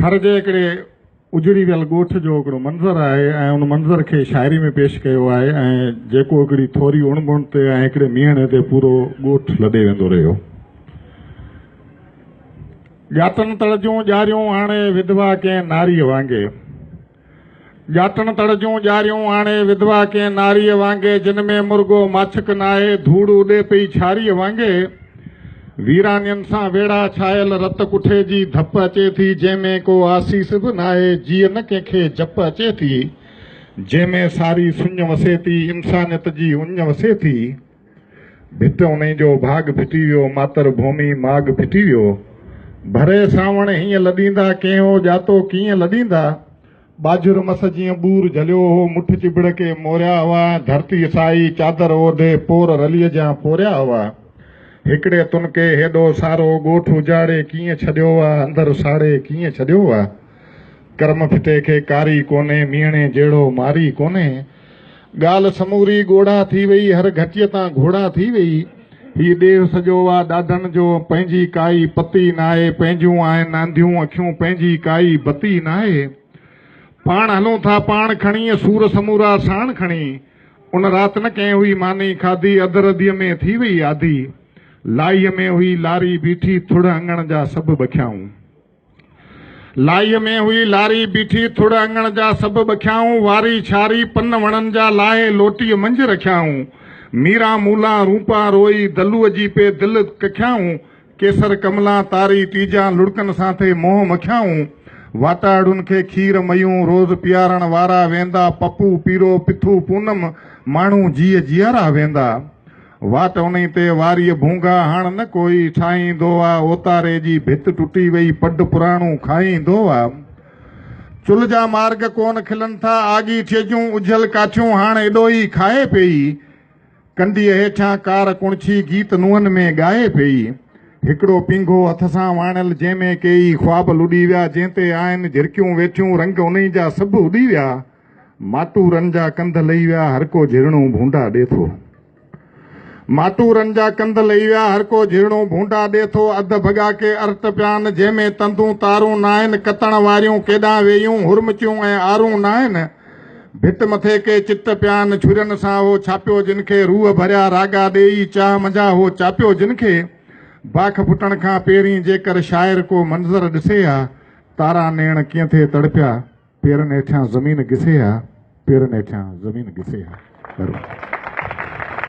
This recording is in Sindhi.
ٿر جي هڪڙي اجڙي ويل ڳوٺ جو هڪڙو منظر آهي ۽ ان منظر کي شاعري ۾ پيش ڪيو آهي ۽ جيڪو هڪڙي ٿوري اڻ بڻ تي ۽ هڪڙي مينهڙي تي پورو ڳوٺ لڏي ويندو رهيو. ڄاٽن تڙ جون ڄاريون آڻي وڌوا ڪنهن ناريء وانگي. ڄاٽن تڙ جون ڄاريون آڻي وڌوا ڪنهن ناريء وانگي جن ۾ مرڳو ماڇڪ ناهي ڌوڙ اڏي پئي ڇاريء وانگي. ويرانين سان ويڙها ڇايل رت ڪٺي جي ڌپ اچي ٿي جنهن ۾ ڪو آسيس به ناهي جيء نه ڪنهن کي جپ اچي ٿي جنهن ۾ ساري سڃ وسي ٿي انسانيت جي اڃ وسي ٿي ڀت انهي جو ڀاڳ ڦٽي ويو ماتر ڀومي ماڳ ڦٽي ويو ڀري سانوڻ هيئن لڏيندا ڪنهن هو ڄاتو ڪيئن لڏيندا ٻاجهر مس جيئن ٻور جهليو هو، مٺ چڀڙ ڪي موريا هئا ۽ ڌرتي سائي چادر اوڍي پور رليء جيان پوريا هئا. هڪڙي تنڪي هيڏو سارو ڳوٺ اجاڙي ڪيئن ڇڏيو آ، اندر ساڙي ڪيئن ڇڏيو آ. ڪرم ڦٽي کي ڪاري ڪونهي، مينهڻي جهڙو ماري ڪونهي. ڳالهه سموري ڳوڙها ٿي وئي، هر گهٽيء تان گهوڙا ٿي وئي. هي ڏيهه سڄو آ ڏاڍن جو، پنهنجي ڪائي پتي ناهي، پنهنجون آهن انڌيون اکيون، پنهنجي ڪائي بتي ناهي. پاڻ هلون ٿا پاڻ کڻي، سور سمورا ساڻ کڻي. ان رات نه ڪنهن هئي ماني کاڌي، اڌ رڌيء ۾ ٿي وئي آڌي. لائيء ۾ هئي لاري بيٺي، ٿڙ اڱڻ جا سڀ ٻکيائون. لائيء ۾ هئي لاري بيٺي، ٿڙ اڱڻ جا سڀ ٻکيائون، واري ڇاري پن وڻن جا لاهي لوٽيء منجهه رکيائون. ميران مولان روپان روئي، دلوء جي پي دل ڪکيائون، ڪيسر ڪملان تاري ٽيجان لڙڪن سان ٿي منهن مکيائون. واٽاڙن کي کير ميون روز پيارڻ وارا ويندا، پپو پيرو پٿو پونم ماڻهو جيء جيارا ويندا. واٽ انهي تي واريء ڀونگا هاڻ نه ڪوئي ٺاهيندو آ، اوتاري جي ڀت ٽٽي وئي پڊ پراڻو کائيندو آ. چلهه جا مارڳ ڪونه کلن ٿا، آڳي ٺيجون اجهل ڪاٺيون هاڻ اڏوهي کائي پيئي. ڪنڊيء هيٺيان ڪار ڪڻڇي گيت نونهن ۾ ڳائي پيئي. هڪڙو پينگهو هٿ سان واڻيل جنهن ۾ ڪيئي خواب لڏي ويا، جنهن تي آهن جهرڪيون ويٺيون رنگ انهي جا سڀ اڏي ويا. ماٽورن جا ڪنڌ لهي ويا، هرڪو جهرڻو ڀونڊا ڏي ٿو. ماٽورن جا ڪنڌ لهي ويا، هرڪو جهرڻو ڀونڊا ڏي ٿو. اڌ ڀڳا ڪي ارٽ پيان، جنهن ۾ تندون تارون ناهن، ڪتڻ واريون ڪيڏانهن وييون، هرمچيون ۽ آرون ناهن. ڀت مٿي ڪي چٽ پيان، ڇرين سان هو ڇاپيو جن کي، روح ڀريا راڳا ڏيئي، چاهه منجهان هو چاپيو جن کي. باک ڦٽڻ کان پهرين جيڪر شاعر ڪو منظر ڏسي ها، تارا نيڻ ڪيئن ٿي تڙپيا. پيرن هيٺيان زمين گسي ها، پيرن هيٺيان زمين گسي ها. مھرباني.